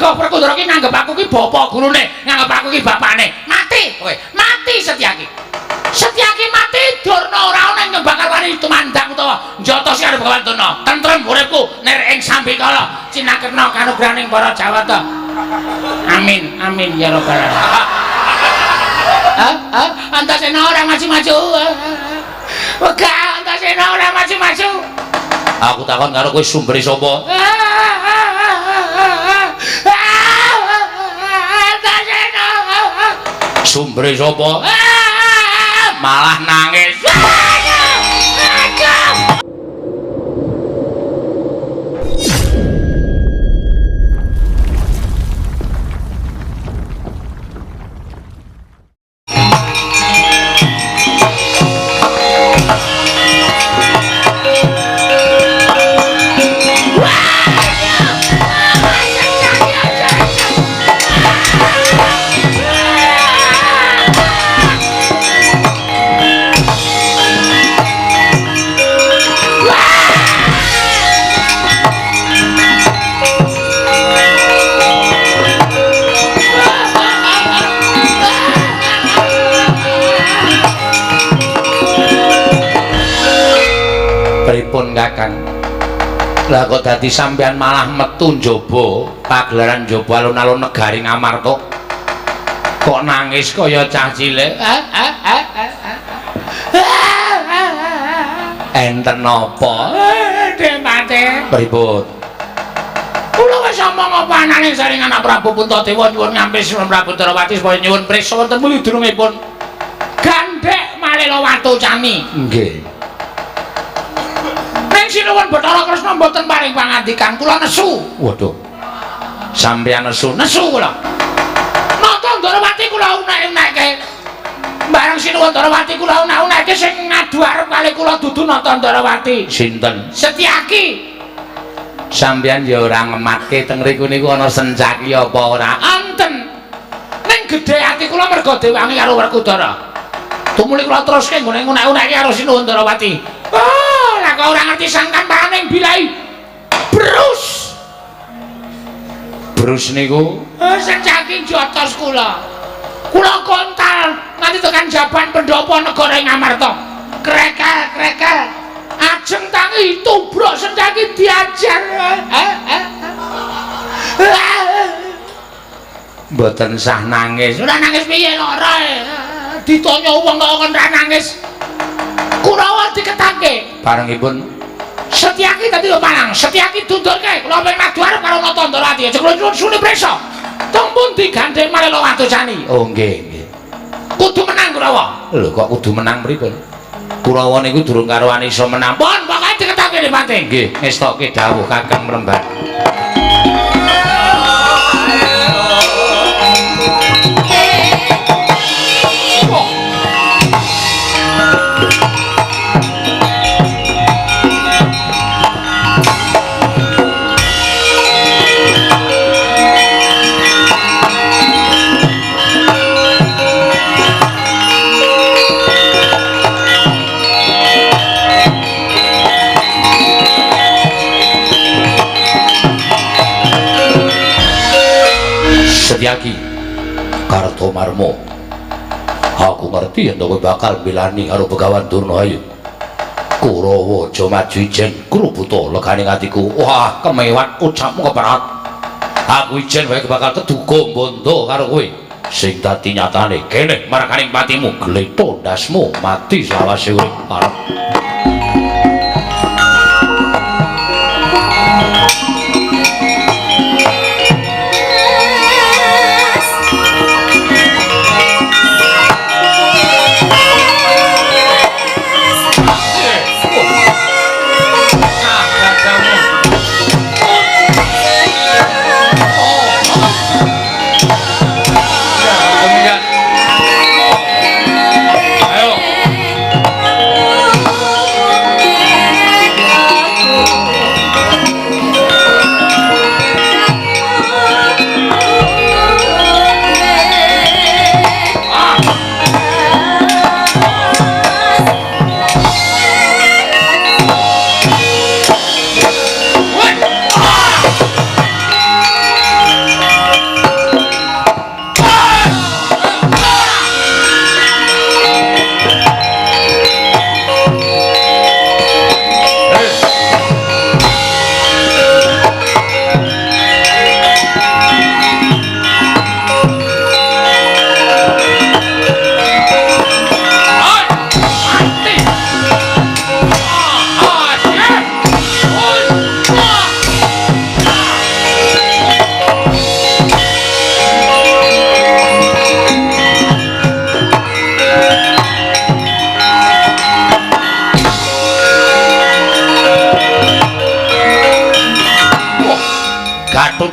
Mergo Werkudara ki nganggep aku ki bapa gurune, nganggep aku ki bapakne. Mati kowe, mati Setyaki. Setyaki mati, Durna ora ana ing bakal wani tumandang utawa njotosi karo Begawan Durna. Tentrem uripku nir ing sambikala cinakerna kanugrahaning para Jawata. Amin, amin ya rabbal alamin. Ah, Antasena ora maju-maju. Wegah Antasena ora maju-maju. Aku takon karo kowe sumbere sapa? Antasena. Sumbere sapa? Malah nangis. Pripun Kakang? Lah kok dadi sampean malah metu njaba pagelaran njaba alun-alun negari Ngamarta? Kok nangis kaya cah cilik? Enten napa? Demate. Pripun? Kula wis omong apa anane saring anak Prabu Puntadewa nyuwun ngampis Prabu Ndrawati supaya nyuwun prisa wonten muyudurungipun gandhek Malela Watu Cani. Nggih. Sinuwun Bathara Kresna mboten paring pangandikan, kula nesu. Waduh. Sampeyan nesu, nesu kula. Nata Ndrawati kula unek-unekke. Bareng Sinuwun Ndrawati kula unek-unekke sing ngadu arep kali kula dudu Nata Ndrawati. Sinten? Setyaki. Sampeyan ya ora ngematke teng mriku niku ana sencaki apa ora? Enten. Ning gedhe ati kula mergo diwangi karo Werkudara. Tumuli kula teruske nggone unek-unekke karo Sinuwun Ndrawati. Oh, lah kok ora ngerti sangkan paning bilai. Brus. Brus niku sencaki jotos kula. Kula kontal nganti tekan jaban pendopo negara ing Ngamarta. Krekel-krekel. Ajeng tangi tubruk sencaki diajar. Mboten sah nangis. Ora nangis piye lara. Ditanya wong kok kon ora nangis. Kurawa diketake. Barengipun Setyaki dadi palang, Setyaki dundurke. Kula pengen madu arep karo Nata Ndrawati. Aja kula nyuwun sune prisa. Teng pundi gandhe Malela Watu Cani? Oh nggih, nggih. Kudu menang Kurawa. Lho kok kudu menang pripun? Kurawa niku durung karuan iso menang. Pun pokoke diketake Depati. Nggih, ngestoke dawuh Kakang Mremban. Setyaki Kartomarmo, aku ngerti yen kowe bakal milani karo Begawan Durna. Ayo Kurawa aja maju ijen krubuta legane atiku. Wah, kemewat ucapmu keperat. Aku ijen wae bakal keduga bondo karo kowe. Sing dadi nyatane kene marakaning patimu gletho ndasmu mati selawase urip arep. Ayo.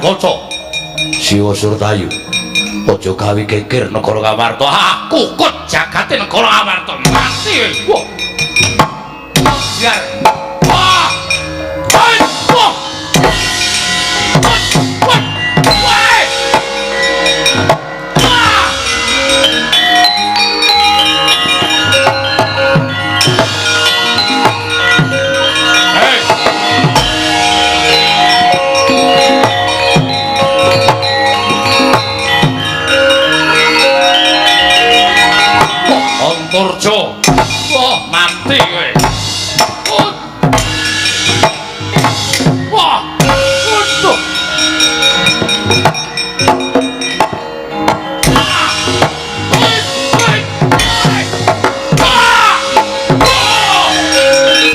Gatotkaca. Siwa Surtayu. Aja gawe geger negara Ngamarta. Ah, kukut jagate negara Ngamarta. Mati. Wah. Biar. Wah. Wah. Wah. Wah. Wah. Wah. Hei. Antarja. Wah, mati kowe. Wah. Waduh.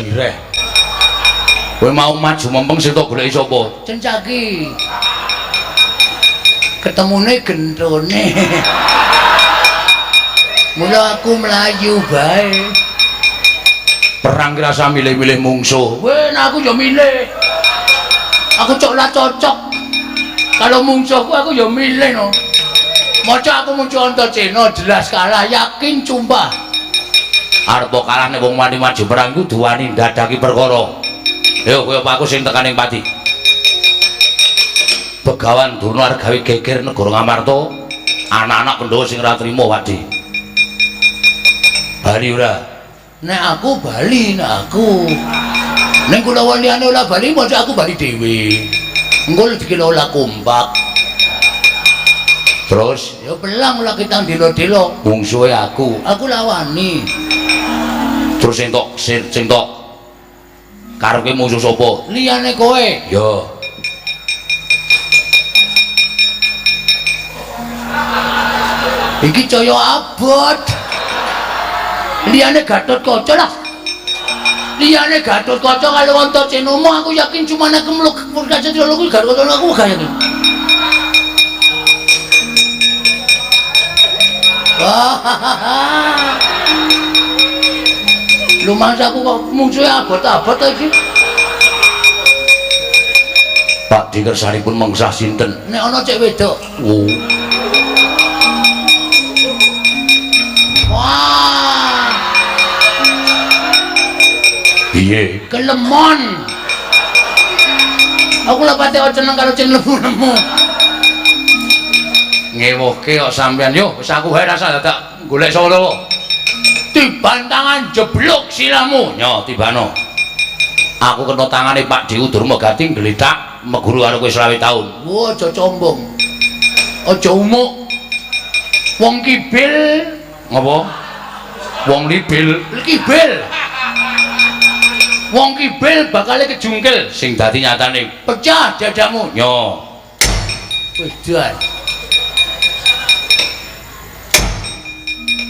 Ireh. Kowe mau maju mempeng sing tok goleki sapa? Cencaki. Ketemune gentone. Mula aku mlayu bae. Perang ki rasa milih-milih mungsuh. Weh, aku yo milih. Aku cok lah cocok. Kalau mungsuhku aku yo milih no. Maca aku muncul Antasena jelas kalah, yakin sumpah. Arep kalah nek wong wani maju perang kudu wani ndadaki perkara. Yo kowe apa aku sing tekan ing pati. Begawan Durna arep gawe geger negara Ngamarta, anak-anak Pandhawa sing ora trima Pakde. Bali ora? Nek aku bali, nek aku. Ning kula liyane ora bali, maca aku bali dhewe. Engko dikira ora kompak. Terus ya pelang ora kitang delo-delo, mungsuhe aku. Aku lawani. Terus sing tok sing tok karepe mungsuh sapa? Liyane kowe. Ya. Iki caya abot. Liyane Gatotkaca lah. Liyane Gatotkaca kalau Antasena aku yakin cuma nek kemluk Purkacatria kuwi Gatotkaca aku gak yakin. Wah. Lumangsa aku kok mungsuhe abot-abot iki. Pak Di kersanipun mengsah sinten? Nek ana cek wedok. Oh. Wah. Piye? Kelemon. Aku lha pate seneng karo cen lemu-lemu. Ngewuhke kok sampean yo wis aku wae rasa dadak golek sapa. Tiban tangan jeblok siramu. Nyo tibano. Aku kena tangane Pak Dewu Durmagati gletak meguru karo kowe 20 taun. Wah, aja sombong. Aja umuk. Wong kibil ngopo? Wong libil. Kibil. Wong kibil bakale kejungkel sing dadi nyatane pecah dadamu. Nyo. Wis jan.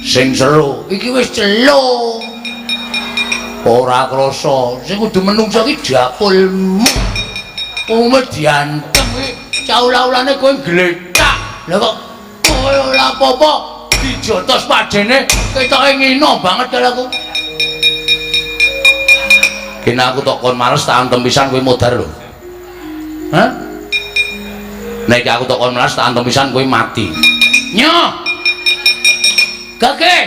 Sing seru iki wis celo. Ora krasa sing kudu menungso iki dapulmu. Umume diantem iki caula-ulane kowe gletak. Lah kok kowe ora apa-apa dijotos padene ketoke ngino banget karo aku. Kene aku tok kon males tak antem pisan kowe modar lho. Hah? Nek aku tok kon males tak antem pisan kowe mati. Nyo. Gage.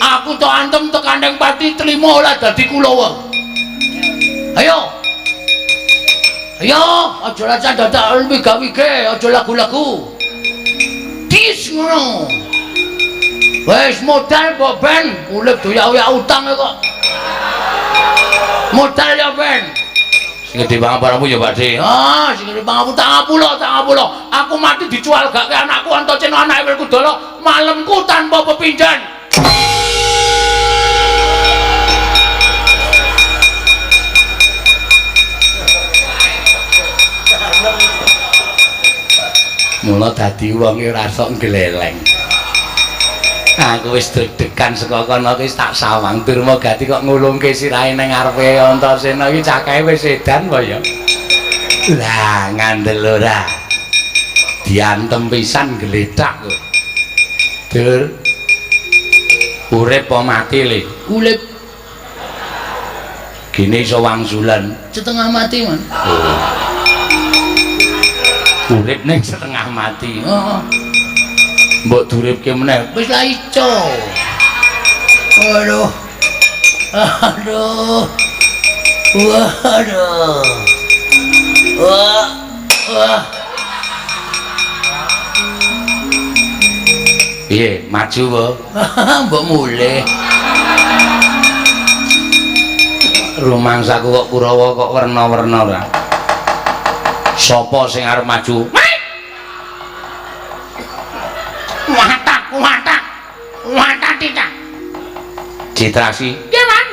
Aku tok antem tekan ning pati trimo ora dadi kulawa. Ayo. Ayo, aja lacan dadak wigawige, aja lagu-lagu. Dis ngono. Wis modal mbok ben, urip doyak-oyak utang kok. Modal ya ben. Sing gedhe pangapuramu ya Pak De. Ah, sing gedhe pangapura tak ngapura, tak ngapura. Aku mati dijual gak ke anakku Antasena anake Werkudara, malemku tanpa pepindhan. Mula dadi wong ora sok gleleng. Aku wis deg-degan saka kono wis tak sawang Durmagati kok ngulungke sirahe nang ngarepe Antasena iki cakahe wis edan apa ya? Lah ngandel ora. Diantem pisan gletak kok. Dur. Urip apa mati le? Urip. Gene iso wangsulan setengah mati, Man. Oh. Urip ning setengah mati. Heeh. Mbok duripke meneh. Wis lah ico. Aduh. Aduh. Waduh. Wah. Wah. Piye, maju po? Mbok mulih. Rumangsaku kok Kurawa kok werna-werna ora. Sapa sing arep maju? Watak, watak. Watak tidak. Citraksi. Nggih, Man.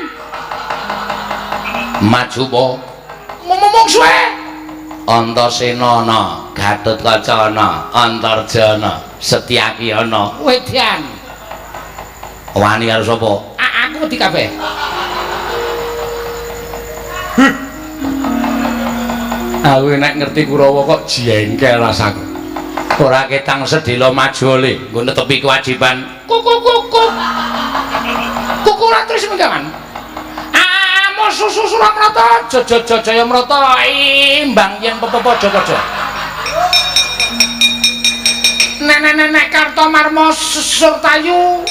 Maju po? Ngomong suwe. Antasena ana, Gatotkaca ana, Antarja ana, Setyaki ana. Wedan. Wani karo sapa? Aku wedi kabeh. Aku nek ngerti Kurawa kok jengkel rasaku. Ora ketang sedhela maju le, nggo netepi kewajiban. Kuku kuku. Kuku ora tris menggawan. Amo susu Suramrata, jaja jaya mrata imbang yen pepepadha-padha. Nenek-nenek Kartomarma Surtayu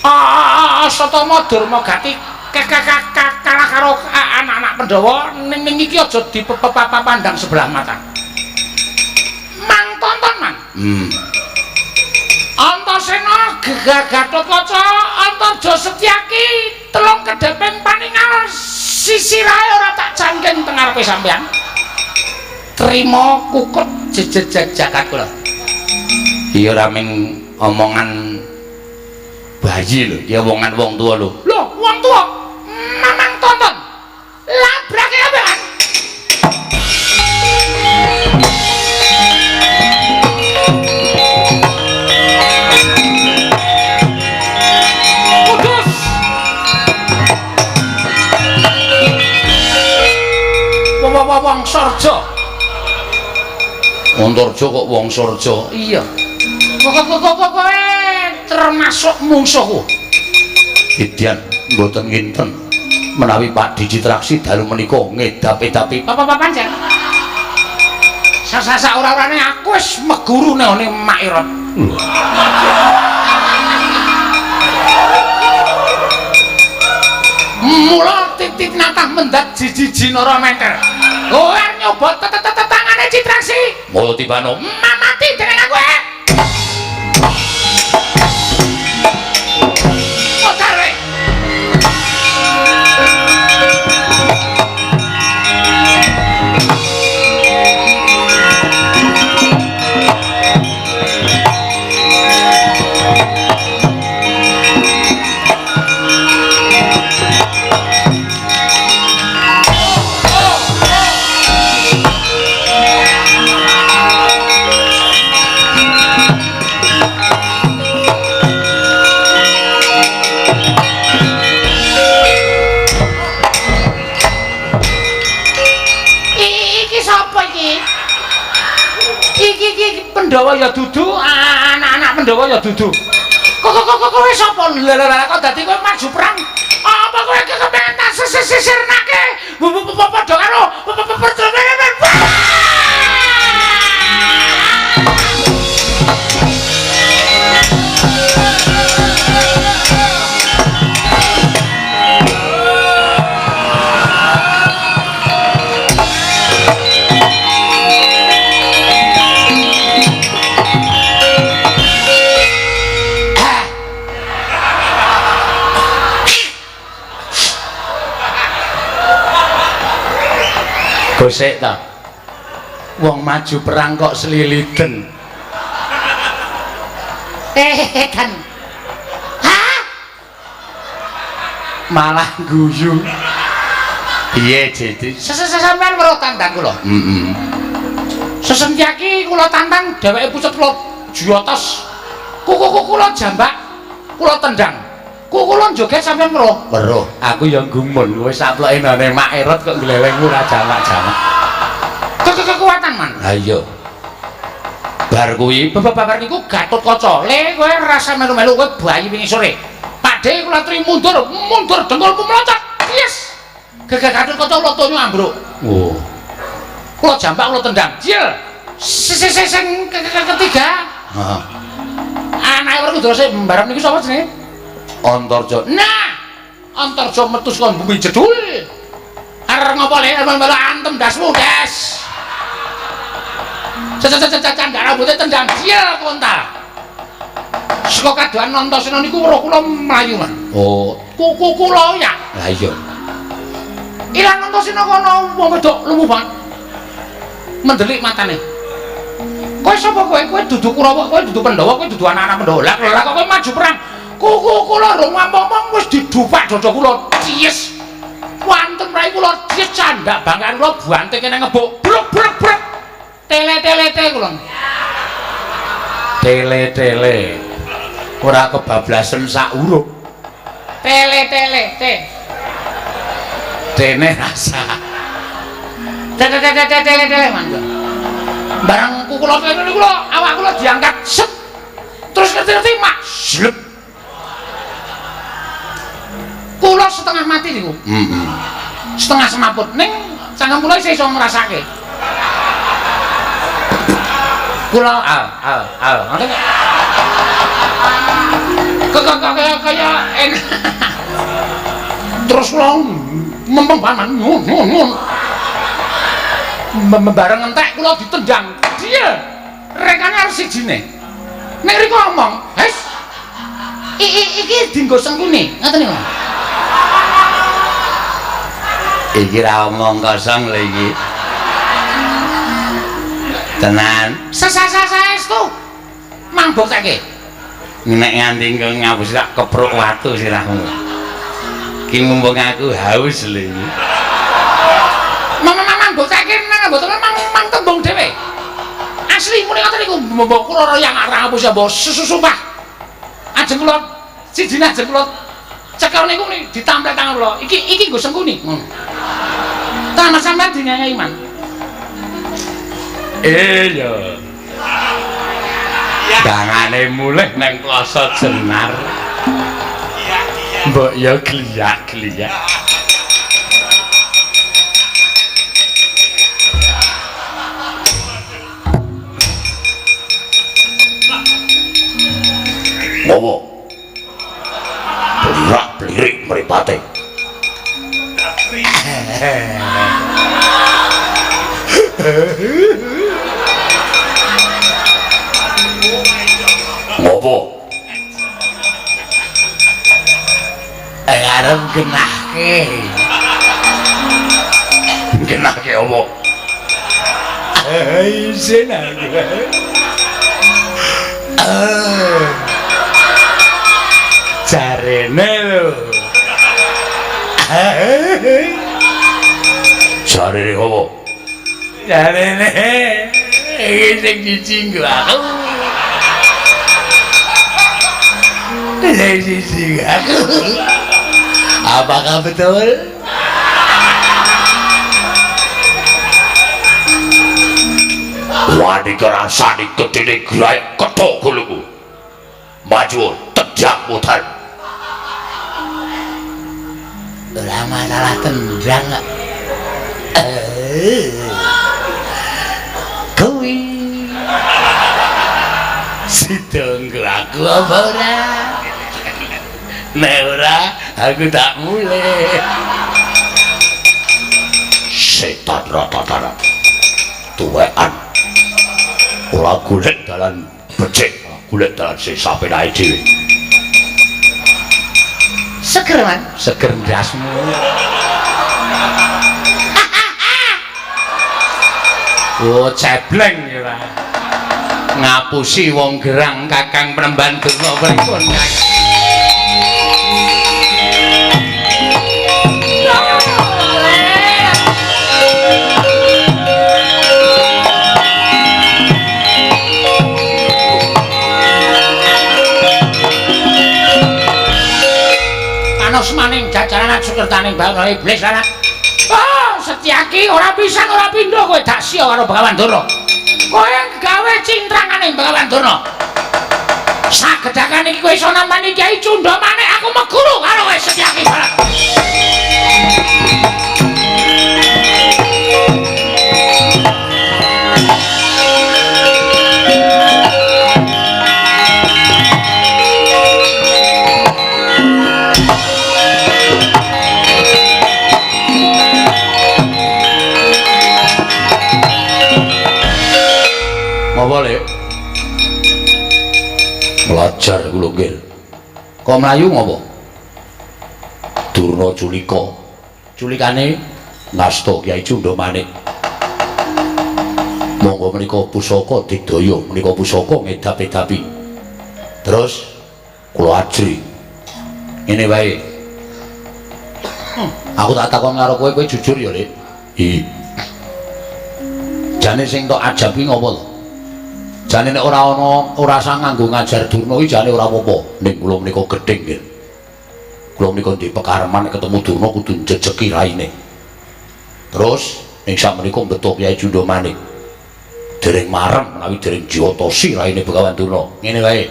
Asatama Durma Gati kalah karo anak-anak Pandhawa ning iki aja dipepapandang sebelah mata. Mang tonton, Mang. Antasena Gatotkaca Antarja Setyaki telung kedheping paningal sisirahe ora tak jangking teng ngarepe sampean. Trima kukut jejeg jagat kula. Iya ora ming omongan bayi lho, ya omongan wong tuwa lho. Lho, wong tuwa mamang tonton. Labrake kabeh, Kan. Kudus. Wong Sarja. Antarja kok wong Sarja? Iya. Kok kowe termasuk mungsuhku. Idyan mboten nginten menawi Pak Citraksi dalu menika ngedap-edapi. Apa-apa pancen. Sasa ora-orane aku wis meguru nehone Mak Irot. Mula titit natah mendat jiji nara meter. Kowe nyoba tetangane Citraksi. Mula tibano mamati dening aku. Pandhawa ya dudu, anak-anak Pandhawa ya dudu. Kok kowe sapa? Lha kok dadi kowe maju perang? Apa kowe kepengen tak sisirnake? Padha karo Gosek ta. Wong maju perang kok seliliden. Kan. Hah? Malah guyu. Piye, Jiti? Sampeyan weruh tandang kula. Heeh. Sesentyaki kula tantang dheweke pucet kula jotos. Kuku kula jambak, kula tendang. Kuku kula joget sampeyan weruh. Weruh. Aku ya gumun kowe saploke nane Mak Erot kok glelengmu ora jamak-jamak. Kekuatan, Man. Ha iya. Bar kuwi babar niku Gatotkaca. Le kowe rasa melu-melu kowe bayi wingi sore. Pakde kula tri mundur, mundur dengkulmu meloncat. Yes. Gatotkaca kula tonyo ambruk. Oh. Kula jambak kula tendang. Jil. Sing ketiga. Heeh. Anake Werkudara sing mbarep niku sapa jenenge? Antarja. Nah, Antarja metu saka bumi jedul. Arep ngopo le? Arep antem dasmu, Das. Cececececen gak rambutnya tendang dia kontal. Saka kadohan Antasena niku weruh kula mlayu, Mas. Oh, kuku kula ya. Lah iya. Ilang Antasena kono wong wedok lumu banget. Mendelik matane. Kowe sapa kowe? Kowe dudu Kurawa, kowe dudu Pandhawa, kowe dudu anak-anak Pandhawa. Lah kok kowe maju perang. Kuku kula rung ngomong wis didupak dada kula. Cies. Wantem rai kula cies candak bangkaan kula banting kene ngebuk. Bruk bruk bruk. Tele-tele-te kula. Tele-tele. Ora kebablasen sak huruf. Tele-tele-te. Tene rasa. Tele-tele-tele mangga. Barang kula niku kula awak kula diangkat set. Terus ngerti-ngerti mak slep. Kula setengah mati niku. Heeh. Setengah semaput ning cangkem kula isih iso ngrasake. Kula al al al. Ngoten kok. Kok kaya enak. Terus kula mempeng paman nun. Bareng entek kula ditendang. Dia rekane arep sijine. Nek riko ngomong, "Hes. Iki dienggo sengkune." Ngoten niku. Iki ra omong kosong lho iki. Tenan. Saestu. Mang bokteke. Nek nganti ngapusi tak kepruk watu sirahmu. Ki mumpung aku haus lho iki. Mang bokteke nang mboten mang tembung dhewe. Asli muni ngoten niku mbok kula yang arang ngapusi mbok susumpah. Ajeng kula sijine ajeng kula cekel niku ditampel tangan kula. Iki nggo sengkuni. Ngono. Tangan sampean dinyanyi iman. Iya. Dangane mulih nang Plaza Jenar. Mbok ya gliyak-gliyak. Mowo. Blirak-blirik mripate. Ngopo? Arep genahke. Genahke opo? Isin aku. Jarene lho. Jarene opo? Jarene iki sing siji nggo aku. Sing siji aku. Apakah betul? Wani kerasane gedene graek kethok guluku. Maju tendang mutar. Ora masalah tendang kok. Kuwi sida nggo aku apa ora? Nek ora aku tak mulih. Setan rata-rata. Tuwekan. Ora golek dalan becik, golek dalan sing sapenake dhewe. Seger, Man. Seger ndasmu. Oh, cebleng ya, Pak. Ngapusi wong gerang Kakang Penemban donga pripun, Kakang? Maning jajaran sukertaning bawana iblis lan. Oh, Setyaki ora pisan ora pindho kowe dak siya karo Begawan Durna. Kowe gawe cintrangane Begawan Durna. Sagedhakan iki kowe iso nampani Kyai Cundha Manik aku meguru karo kowe Setyaki Barat. Apa, Lek? Belajar kula nggih. Kok mlayu ngopo? Durna culika. Culikane ngasta Kyai Cundha Manik. Monggo menika pusaka digdaya, menika pusaka ngedap-edapi. Terus kula ajri. Ngene wae. Aku tak takon karo kowe, kowe jujur ya, Lek? Iya. Jane sing tok ajab ki ngopo to? Jane nek ora ana, ora sang nganggo ngajar Durna iki jane ora apa-apa. Ning kula menika gething nggih. Kula menika ndek pekareman nek ketemu Durna kudu njejeki raine. Terus ing sakmenika mbeto Kyai Cundha Manik. Dereng marem menawi dereng diotosi raine Begawan Durna. Ngene wae.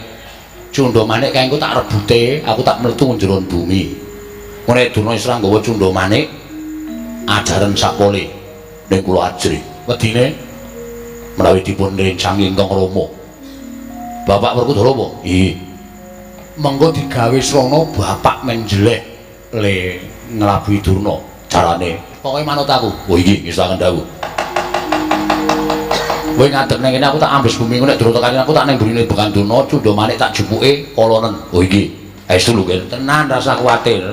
Cundha Manik kae engko tak rebute, aku tak mletu njero bumi. Nek Durna wis ra nggawa Cundha Manik, ajaran sakpole ning kula ajri. Wedine menawi dipun rencangi ingkang Rama. Bapak Werkudara apa? Iya. Mengko digawe srana bapak menjeleh le nglabuhi Durna carane. Pokoke manut aku. Oh iki nggih dawuh. Kowe ngadeg ning kene aku tak ambes bumi nek durung tekan aku tak ning mburine Begawan Durna, Cundha Manik tak jupuke kolonen. Oh iki. Estu lho kene. Tenan rasa kuwatir.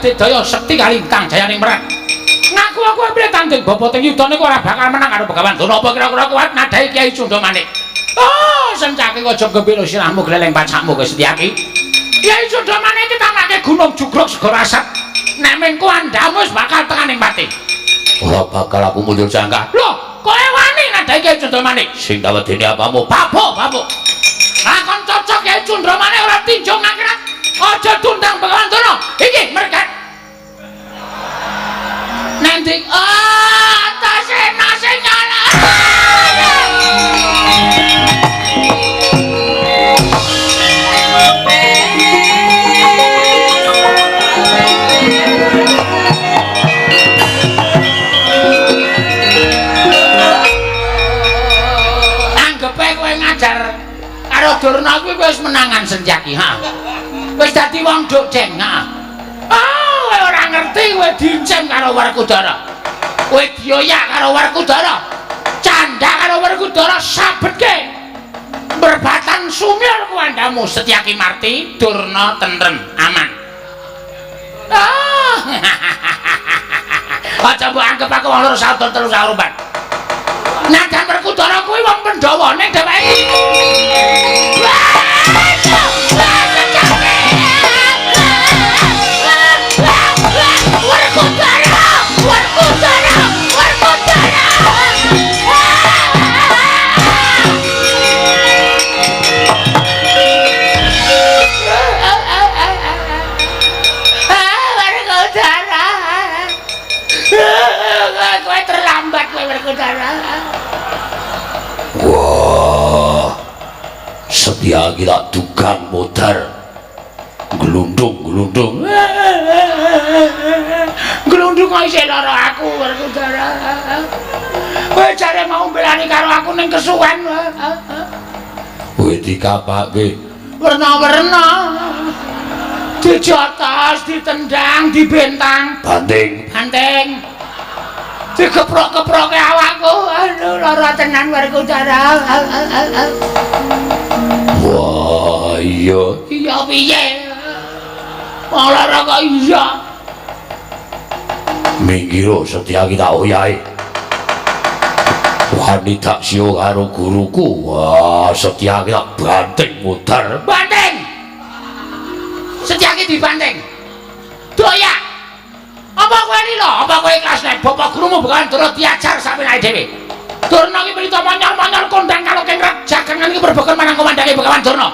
Daya sekti kalintang jayaning merak. Ngaku aku piye tanding bapa teng yuda niku ora bakal menang karo Begawan Durna. Apa kira-kira kuat nadhahi Kyai Cundha Manik? Oh, sencake aja gembira sirahmu gleleng pacakmu kowe Setyaki. Kyai Cundha Manik iki tamake gunung jugruk segara asap. Nek mengko andhamu wis bakal tekan ing pati. Ora bakal aku mundur jangka. Lho, kowe wani nadhahi Kyai Cundha Manik? Sing tak wedeni apamu? Babuk, babuk. Lakon cocok Kyai Cundha Manik ora tinjung akhirat. Aja tundang Begawan Durna. Iki merkat. Nanti Antasena sing nyala. Anggepe kowe ngajar karo Durna kuwi wis menangan Senjaki, ha. Wis dadi wong duk jeng, ha. Kowe ora ngerti kowe dincem karo Werkudara. Kowe dioyak karo Werkudara. Candha karo Werkudara sabetke. Berbatan sumir kuwandamu Setyaki Marti Durna tentrem aman. Ah. Aja mbok anggep aku wong loro saudara telu saurupan. Najan Werkudara kuwi wong Pandhawa ning dheweke. Werkudara! Werkudara! Werkudara! Werkudara! Kowe terlambat kowe Werkudara. Wah. Setyaki tak dugang modar. Glundung-glundung. Glundung kok isih lara aku Werkudara. Kowe jare mau mbelani karo aku ning kesuwen. Kowe dikapake werna-werna. Dijotos, ditendang, dibentang, banting, banting. Digeprok-geproke awakku. Aduh lara tenan Werkudara. Wah, iya. Iya piye? Wong lara kok iya. Minggiro Setyaki tak oyahe. Wani tak siyo karo guruku. Wah, Setyaki tak banting mudar. Banting. Setyaki dibanting. Doyak. Apa kowe lila? Apa kowe ikhlas nek bapak gurumu Begawan Durna diajar sampeyan dhewe? Durna ki pritama nyolong berbeken marang komandange Begawan Durna.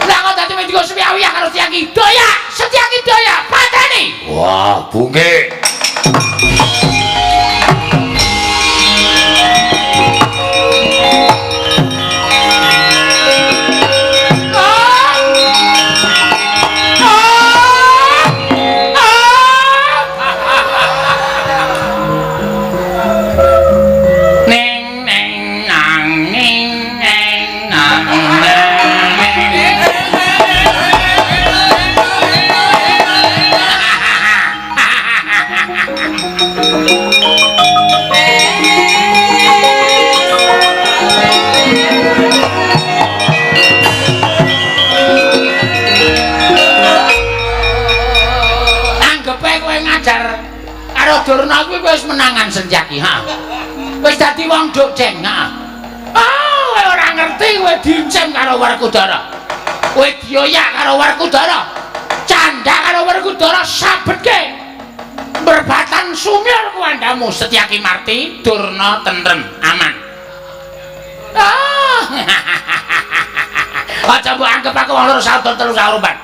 Lah kok dadi wedika suwiyah karo Setyaki. Doya, Setyaki doya, pateni. Wah, bungke. Durna kuwi wis menangan Setyaki, ha. Wis dadi wong dok-deng, ha. Ah, kowe ora ngerti kowe dincem karo Werkudara. Kowe dioyak karo Werkudara. Candha karo Werkudara sabetke. Berbatan sumir kuwandamu Setyaki Marti, Durna tentrem, aman. Ah. Aja mbok anggep aku wong loro saudara telu saurupan.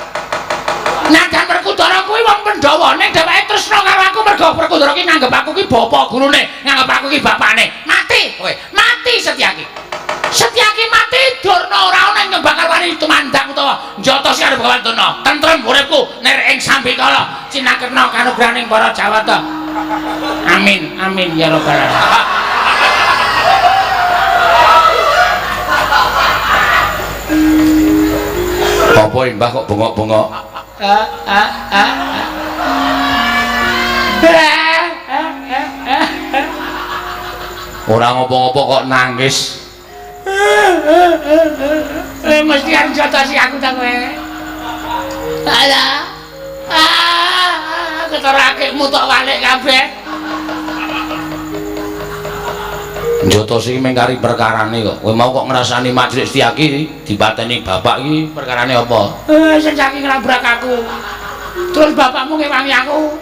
Najan Werkudara kuwi wong Pandhawa, ning dheweke tresna karo aku mergo Werkudara ki nganggep aku ki bapa gurune, nganggep aku ki bapane. Mati kowe, mati Setyaki. Setyaki mati, Durna ora ana ing bakal wani tumandang utawa njotosi karo Begawan Durna. Tentrem uripku nir ing sambikala cinakerna kanugrahaning para Jawata. Amin, amin ya rabbal alamin. Apa Mbah kok bengok-bengok? Ora ngopo-ngopo kok nangis. Mesti arep jotosi aku ta kowe. Alah. Ah, ketara akikmu tok walik kabeh. Njotosi mung kari perkarane kok. Kowe mau kok ngrasani Majelis Setyaki dipateni bapak iki perkarane apa? Setyaki nglabrak aku. Terus bapakmu ngewangi aku.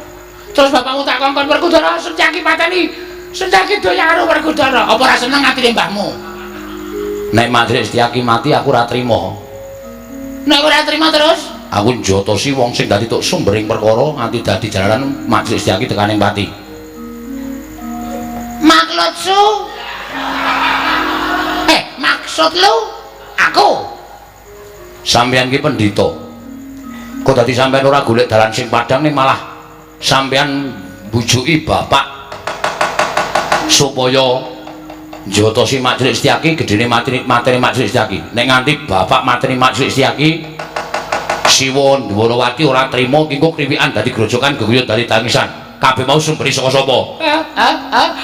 Terus bapakmu tak kongkon Werkudara Setyaki pateni. Setyaki doyan karo Werkudara. Apa ora seneng atine mbahmu? Nek Majelis Setyaki mati aku ora trima. Nek ora trima terus? Aku njotosi wong sing dadi tok sumbering perkara nganti dadi jalaran Majelis Setyaki tekaning pati. Maksudmu? Maksud lu? Aku? Sampeyan ki pendhita. Kok dadi sampeyan ora golek dalan sing padhang ning malah sampeyan mbujuki bapak supaya njotosi Majelis Setyaki gedene mateni Majelis Setyaki. Nek nganti bapak mateni Majelis Setyaki, Siwa Ndwarawati ora trima ki engko kriwikan dadi grojokan geguyut dadi tangisan. Kabeh mau sumberi saka sapa?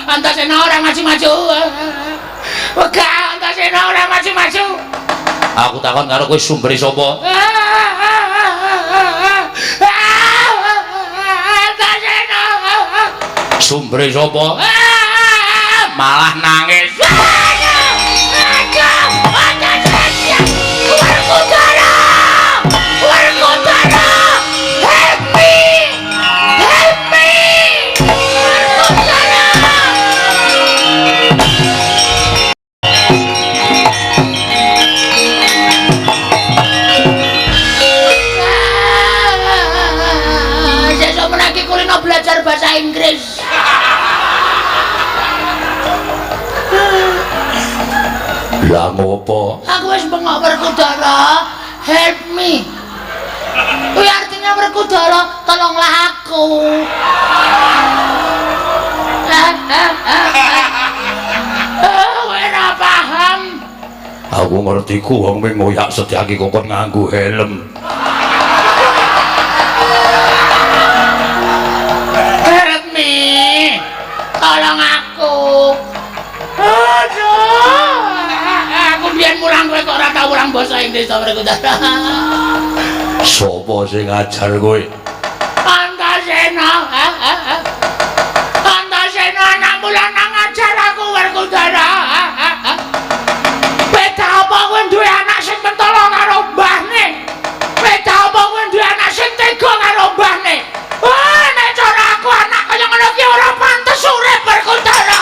Antasena ora maju-maju. Wegah Antasena ora maju-maju. Aku takon karo kowe sumberi sapa? Antasena. Sumberi sapa? Malah nangis. Werkudara! Werkudara! Help me! Help me! Werkudara! Sesuk menaki kulino belajar bahasa Inggris. Lah ngopo? Aku wis bengok Werkudara, help me. Kuwi artinya Werkudara, tolonglah aku. Kowe ora paham. Aku ngerti ku wong mung ngoyak Setyaki kok nganggo helm. Help me. Tolong aku. Aduh. Aku biyen mulang kowe kok ora tau mulang basa Inggris to Werkudara. Sopo sing ngajar kowe? Antasena. Antasena anakmu lanang ngajar aku Werkudara. Beda apa kowe duwe anak sing mentolo karo mbahne? Beda apa kowe duwe anak sing tega karo mbahne? Wah, nek cara aku anak kaya ngono ki ora pantes urip Werkudara.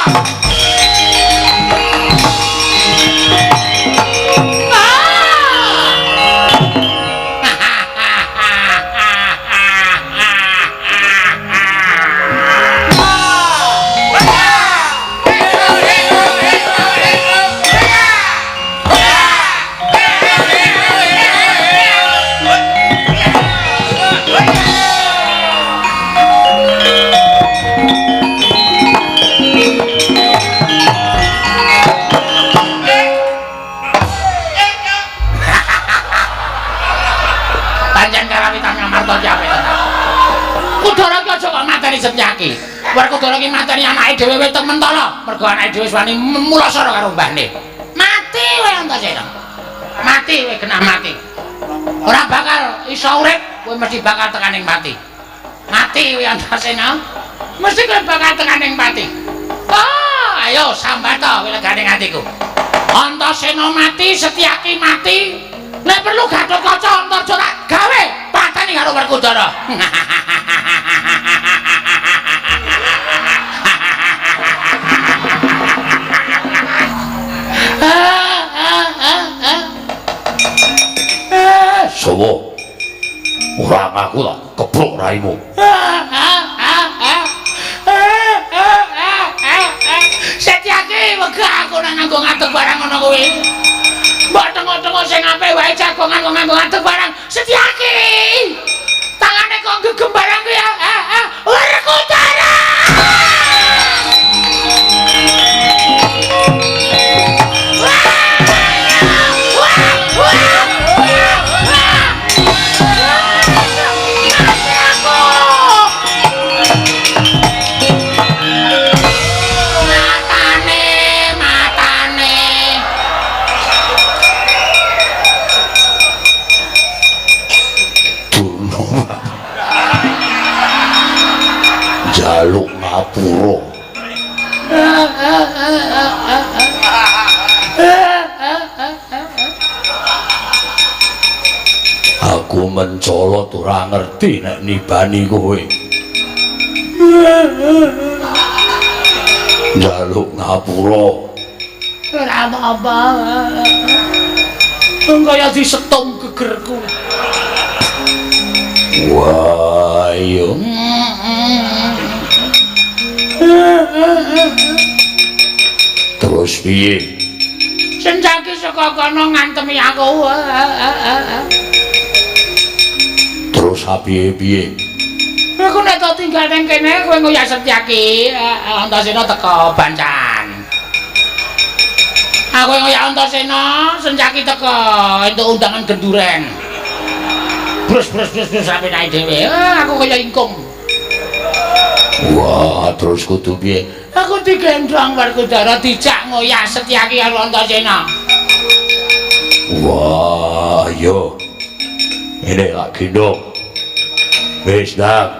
Setyaki. Werkudara ki mateni anake dhewe weteng mentala, mergo anake dhewe wani mulasara karo mbahne. Mati kowe Antasena. Mati kowe genah mati. Ora bakal iso urip, kowe mesti bakal tekaning mati. Mati kowe Antasena. Mesti kowe bakal tekaning mati. Ah, ayo sambata kowe legane atiku. Antasena mati, Setyaki mati. Nek perlu Gatotkaca Antarja tak gawe pateni karo Werkudara. Sowo. Ora ngaku ta, kebruk raimu. Setyaki wegah aku nang nganggo ngadeg barang ngono kuwi. Mbok tengok-tengok sing apik wae jagongan kok nganggo ngadeg barang. Setyaki. Tangane kok gegem barang kuwi ya. Werkudara. Jaluk ngapura. Aku mencolot ora ngerti nek nibani kowe. Jaluk ngapura. Ora apa-apa. Kaya disetum gegerku. Wah, iya. Terus piye? Setyaki saka kono ngantemi aku. Terus piye-piye? Aku nek tak tinggal nang kene kowe ngoyak Setyaki, Antasena teka bancan. Aku ngoyak Antasena, Setyaki teka entuk undangan genduren. Brus brus brus brus sampe naik dhewe. Aku kaya ingkung. Wah, terus kudu piye? Aku digendhong Werkudara dijak ngoyak Setyaki karo Antasena. Wah, yo. Ini lak gendhong. Wis, Ndang.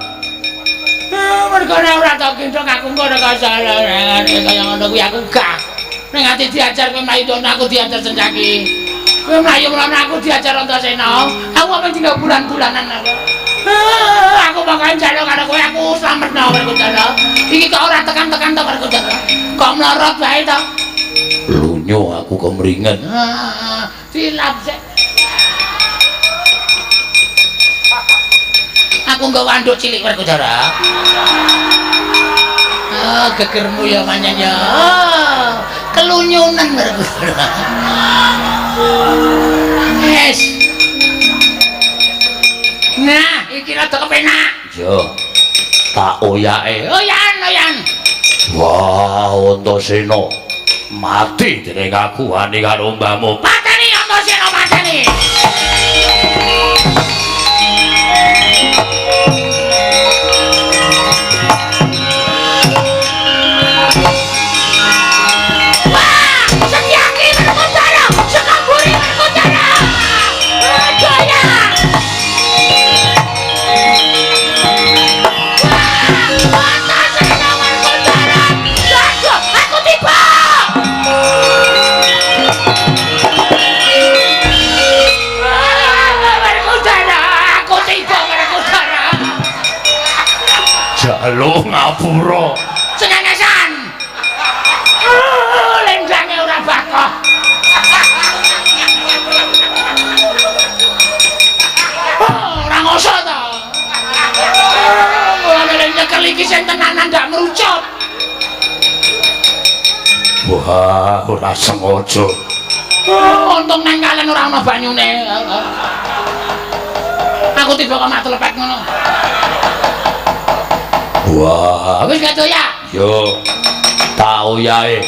Mergo nek ora tak gendhong aku engko ora kaya ngono kuwi aku gak. Ning ati diajar kowe mlayu aku diajar Setyaki. Kowe mlayu mlayu aku diajar Antasena. Aku apa tinggal bulan-bulanan aku. Aku bakal njaluk karo kowe aku slametno Werkudara. Iki kok ora tekan-tekan to Werkudara. Kok mlorot wae to? Lunyo aku kemringet. Dilap sik. Aku nggawa anduk cilik Werkudara. Oh, gegermu ya pancen ya. Kelunyunan Werkudara. Yes. Nah, iki rada kepenak. Yo. Tak oyake. Oyan, oyan. Wah, Antasena. Mati dening aku wani karo mbahmu. Pateni Antasena, pateni. Wah, Setyaki Werkudara, saka mburi Werkudara. Jaya. Aku tiba. Werkudara, aku tiba Werkudara. Jaluk ngapura. Senengesan. Lendange ora bakoh. Ora ngoso to. Mulane nyekel iki sing tenanan ndak merucut. Wah, ora sengaja. Untung nang kalen ora ana banyune. Aku tiba kok mak telepek ngono. Wah, wis gak ya? Yo. Tak oyahe.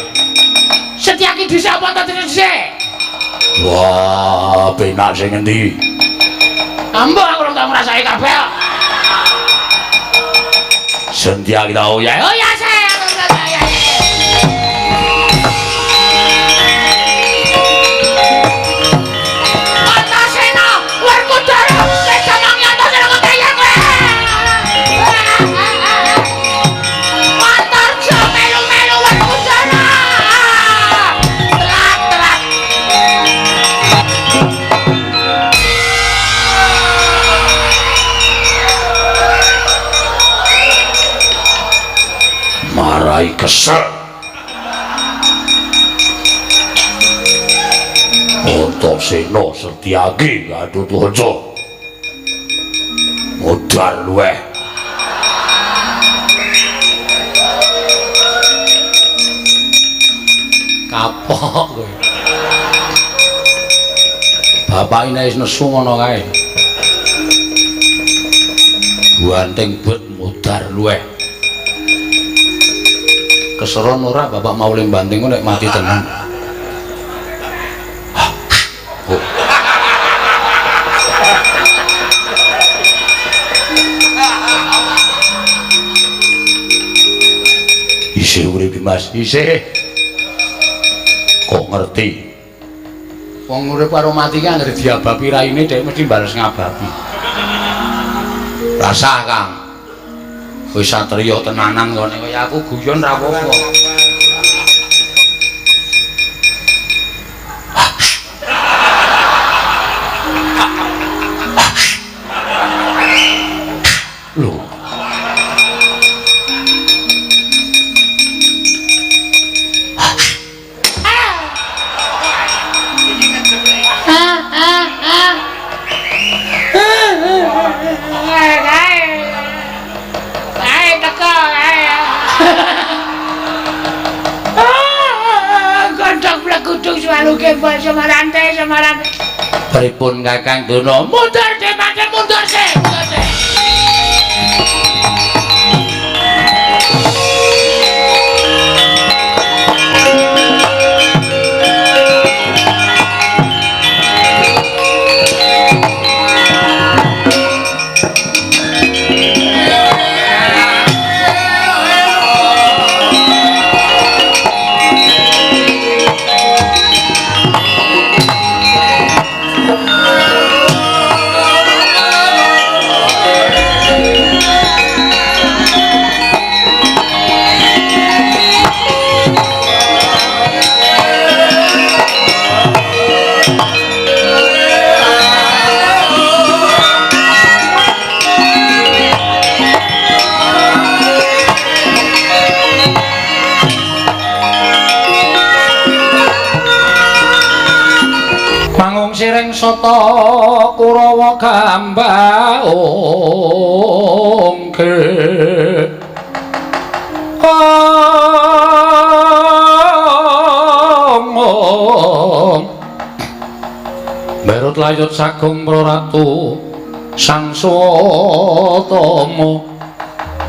Setyaki dhisik apa ta dhisik? Wah, penak sing endi? Ambo aku ora tau ngrasake kabeh. Sentia kita oh ya. Oh ya saya. Antasena, Werkudara, Sedanang Antasena kekeyen kowe. Antarja melu-melu Werkudara. Telat, telat. Marai kesel. Antasena Setyaki Gatotkaca. Modar luweh. Kapok kowe. Bapak ini wis nesu ngono kae. Buanting bet modar luweh. Keseron ora bapak mau ling banting nek mati tenan. Oh. Isih urip Mas, isih. Kok ngerti? Wong urip karo mati ki anggere diabapi raine dhek mesti bales ngabapi. Rasah, Kang. Wis satriya tenanan kok nek kaya aku guyon ra apa-apa. Lho. Pripun Kakang Durna? Mundur de, pancen mundur se, mundur se. Siring sata Kurawa gambaongke ong Merut layut sagung praratu Sang Swatama.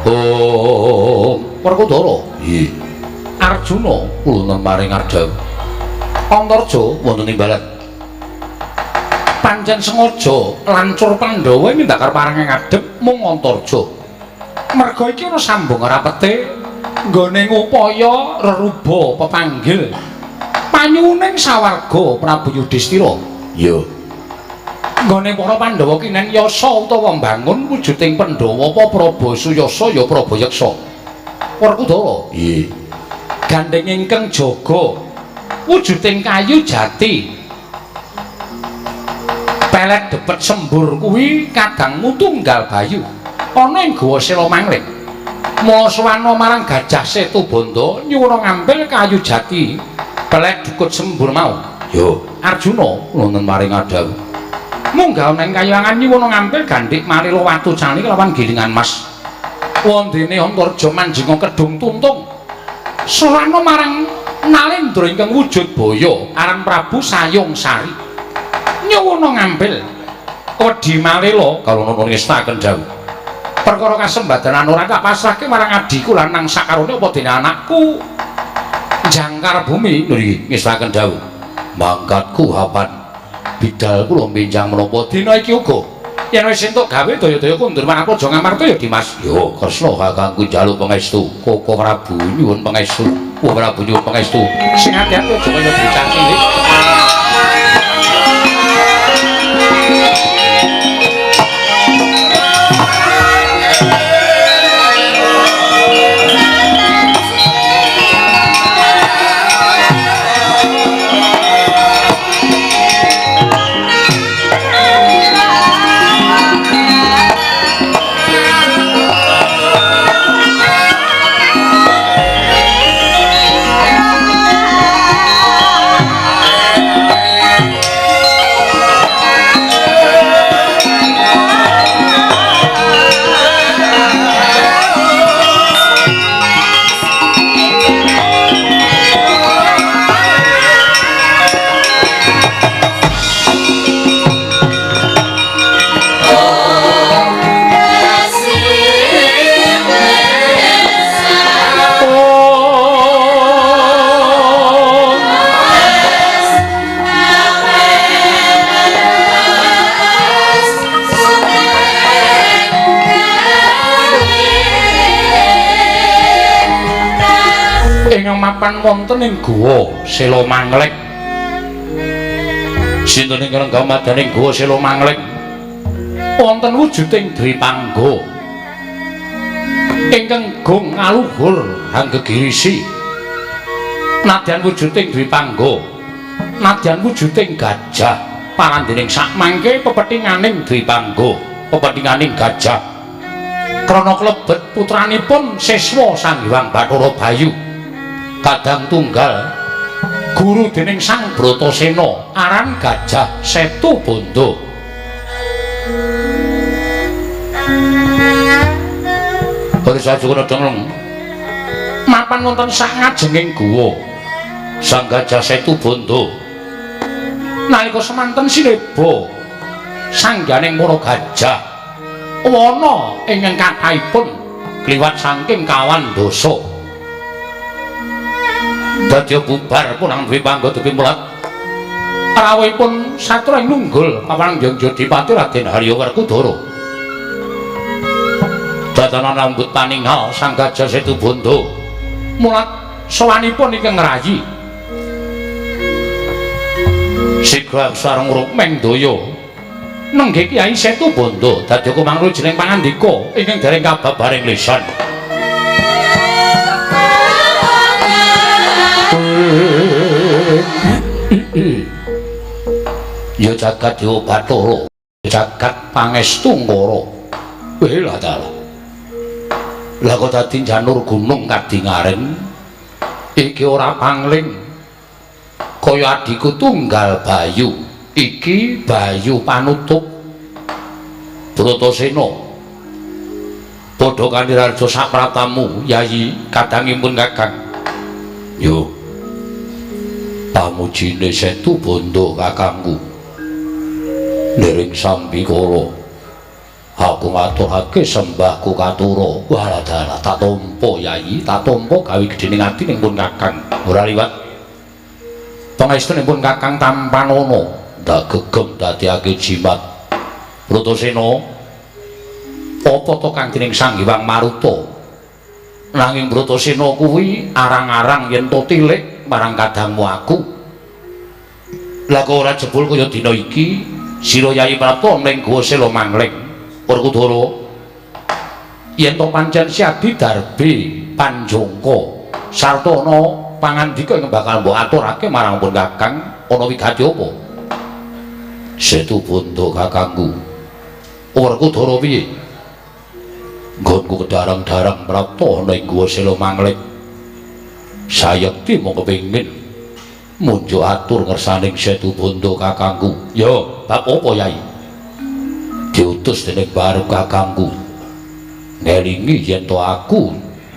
Oh, Werkudara. Nggih. Arjuna kula maring Arjuna. Antarja wonten ing balat. Pancen sengaja lancur Pandhawa nindakar parang ngadhep mung Antarja. Merga iki ana sambung rapete nggone ngupaya reruba pepanggil panyuwuning sawarga Prabu Yudhistira. Iya. Nggone para Pandhawa kinen yasa utawa mbangun wujuding Pandhawa apa Praba Suyasa ya Praba Yeksa. Werkudara. Nggih. Gandheng ingkang jaga wujuding kayu jati. Pelet depet sembur kuwi kadangmu tunggal bayu ana ing Goa Sela Mangling. Mula suwana marang Gajah Setubandha nyuwun ngambil kayu jati pelet dukut sembur mau. Yo, Arjuna wonten maring adhawuh. Munggah nang kayangan nyuwun ngambil gandhik marila watu cani kelawan gilingan mas. Wondene Antarja manjinga kedung tuntung. Suwana marang Nalendra ingkang wujud baya aran Prabu Sayung Sari. Nyuwuna ngambil wedi malela kalana ngestaken dawuh. Perkara kasembadanan ora tak pasrahke marang adhiku lanang sakarone apa dene anakku jangkar bumi. Lho iki ngestaken dawuh. Mangkatku hapan bidal kula benjang menapa dina iki uga Yen wis entuk gawe daya-daya kondur marang Praja Ngamarta ya Dimas. Yo Kresna kakangku njaluk pangestu. Koko Prabu nyuwun pangestu. Koko Prabu nyuwun pangestu. Sing ati-ati aja kaya bocah cilik. Mapan wonten ing guwa Sela Manglek. Sinten ingkang gamadaning guwa Sela Manglek? Wonten wujuding Dwipangga ingkang gung aluhur hanggegirisi. Nadyan wujuding Dwipangga, nadyan wujuding gajah, parandening sakmangke pepethinganing Dwipangga, pepethinganing gajah. Krana klebet putranipun siswa Sang Hyang Bathara Bayu. Kadang tunggal guru dening Sang Bratasena aran Gajah Setu Bondo. Mapan wonten sak ngajenging guwa Sang Gajah Setu Bondo. Nalika semanten sineba sangganing para gajah wana ingkang kathahipun kliwat saking kawan dasa. Dadi bubar punang Dwipangga dupi mulat rawuhipun satra ing nunggul papan Jayadipati Raden Harya Werkudara. Dadanan rambut paningal Sang Gajah Setu Bondo mulat sowanipun ingkang ngrayi. Sigra sareng rukmeng daya nenggih Kyai Setu Bondo dadi kumangru jeneng pangandika ingkang dereng kababaring lisan. Ya jagat dewa bathara, jagat pangestu ngara. Weh lah dalah. Lah kok dadi janur gunung kadingaren iki ora pangling kaya adhiku tunggal Bayu. Iki Bayu panutup Bratasena. Padha kanthi raja sapratamu Yayi kadangipun Kakang. Yo pamujine Setu Bondo kakangku. Niring sambikala aku ngaturake sembahku katura. Walah dalah tak tampa Yayi, tak tampa gawe gedhening ati ning pun Kakang. Ora liwat pangestunipun Kakang tampanana ndak gegem dadiake jimat. Bratasena apa to kang dening Sang Hyang Maruta? Nanging Bratasena kuwi arang-arang yen to tilik marang kadangmu aku. Lah kok ora jebul kaya dina iki sira Yayi Prapta ning Guwa Sela Mangling. Werkudara yen to pancen siadi darbe panjangka sarta ana pangandika ingkang bakal mbok aturake marang pun Kakang, ana wigati apa? Setu Bondo kakangku. Werkudara piye? Nggonku kedarang-darang prapta ana ing Guwa Sela Mangling. Sayekti mung kepengin munjuk atur ngersaning Setu Bondo kakangku. Ya, bab apa Yai? Diutus dening barep kakangku ngelingi yen to aku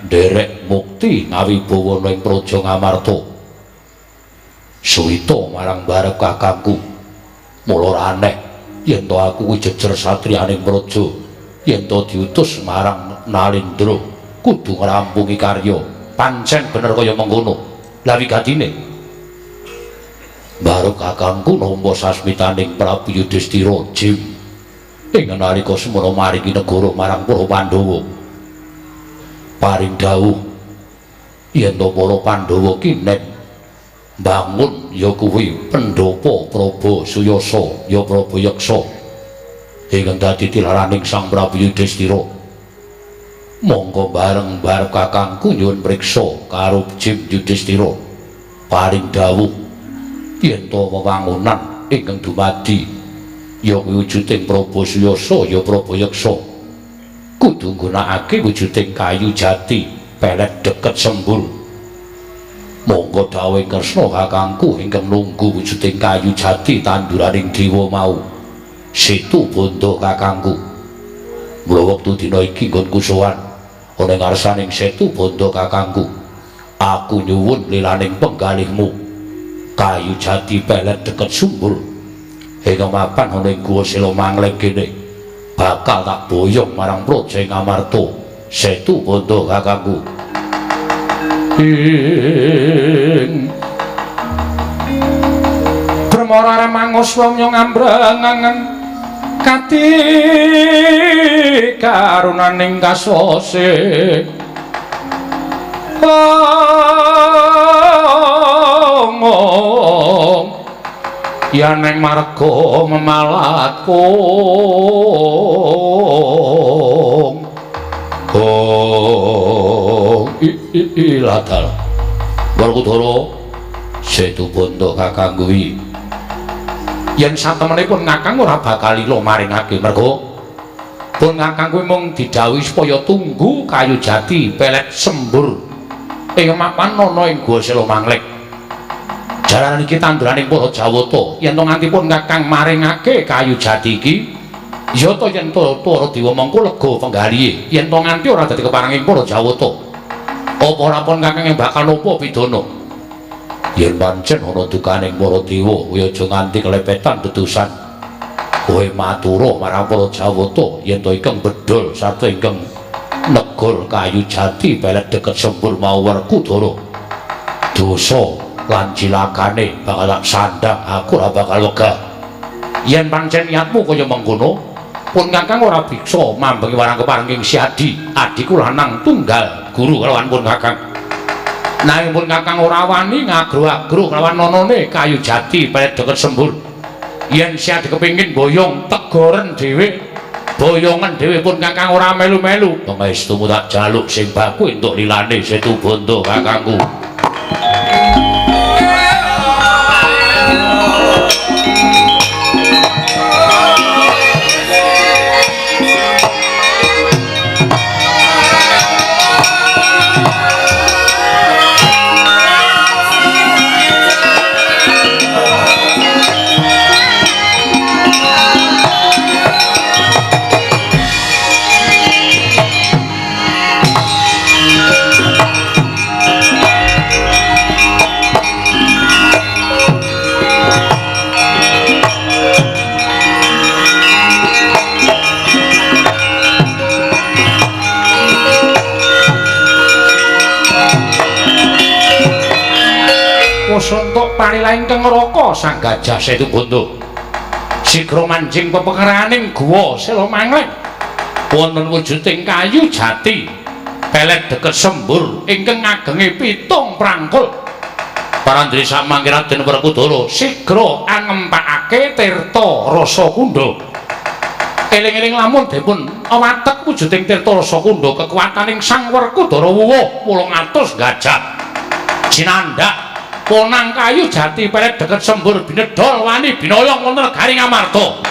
nderek mukti ngawibawa ing Praja Ngamarta. Suwita marang barep kakangku. Mula ora aneh yen to aku kuwi jejer satriyaning praja, yen to diutus marang Nalendra kudu ngrampungi karya. Pancen bener kaya mengkono. Lah wigatine barep kakangku nampa sasmitaning Prabu Yudhistira Jim. Ing nalika semono maringi negara marang para Pandhawa. Paring dawuh yen to para Pandhawa kinen mbangun ya kuwi pendhapa Prabu Suyasa ya Prabu Yeksa ingkang dadi tilaraning Sang Prabu Yudhistira. Monggo bareng barep kakangku nyuwun priksa karo Jim Yudhistira. Paring dawuh yen to wewangunan ingkang dumadi ya kuwi wujuding Prabu Suyasa ya Prabu Yeksa kudu nggunakake wujuding kayu jati pelet deket sembur. Monggo dawuh Kresna kakangku ingkang nunggu wujuding kayu jati tanduraning dewa mau. Situ bondo kakangku. Mula wektu dina iki nggonku sowan ana ngarsaning Setu Bondo kakangku. Aku nyuwun lilaning penggalihmu kayu jati pelet deket sumur ingkang mapan ana ing Guwa Sela Mangleng kene bakal tak boyong marang Praja ing Amarta. Setu Bondo kakangku. Ing Brahmara manguswa ngambreng kati karunaning kasose omong yen marga memalat kong oh i ladal Werkudara Setu Bondo kakang kuwi yen satemenipun kakang ora bakal lila maringake merga pun kakang kuwi mung didhawuhi supaya tunggu kayu jati pelet sembur ing mapan ana ing Guwa Sela Manglek. Jalaran iki tanduraning para Jawata yen to nganti pun kakang maringake kayu jati iki ya to yen to para dewa mengko lega penggalihe yen to nganti ora dadi keparenging para Jawata apa ora pun kakang bakal nampa pidana. Yen pancen ana dukaning para dewa kowe aja nganti kelepetan dedusan kowe matura marang para Jawata yen to ingkang bedhol sarta ingkang negor kayu jati pelet deket sembur mau Werkudara dosa lan cilakane bakal tak sandang aku ora bakal wegah. Yen pancen niatmu kaya mengkono pun kakang ora bisa mambengi marang keparenging si Adi adiku lanang tunggal guru kelawan pun kakang. Nanging pun kakang ora wani ngagro-agro kelawan nonone kayu jati pelet deket sembur. Yen si Adi kepingin boyong tegoren dhewe boyongan dhewe pun kakang ora melu-melu. Pangestumu tak jaluk sing baku entuk lilane Setu Bondo kakangku. Suntuk parilah ingkang ngraka Sang Gajah Setu Bondo. Sigra manjing pepekeraning Guwa Sela Mangleng. Wonten wujuding kayu jati pelet deket sembur ingkang ngagenge 7 prangkul. Parandri samangke Raden Werkudara sigra angempakake tirta rasa kundha. Eling-eling lamun dipun watek wujuding tirta rasa kundha kekuwataning Sang Werkudara wuwuh 800 gajah. Sinandhak ponang kayu jati pelet deket sembur binedhol wani binoyong wonten negari Ngamarta.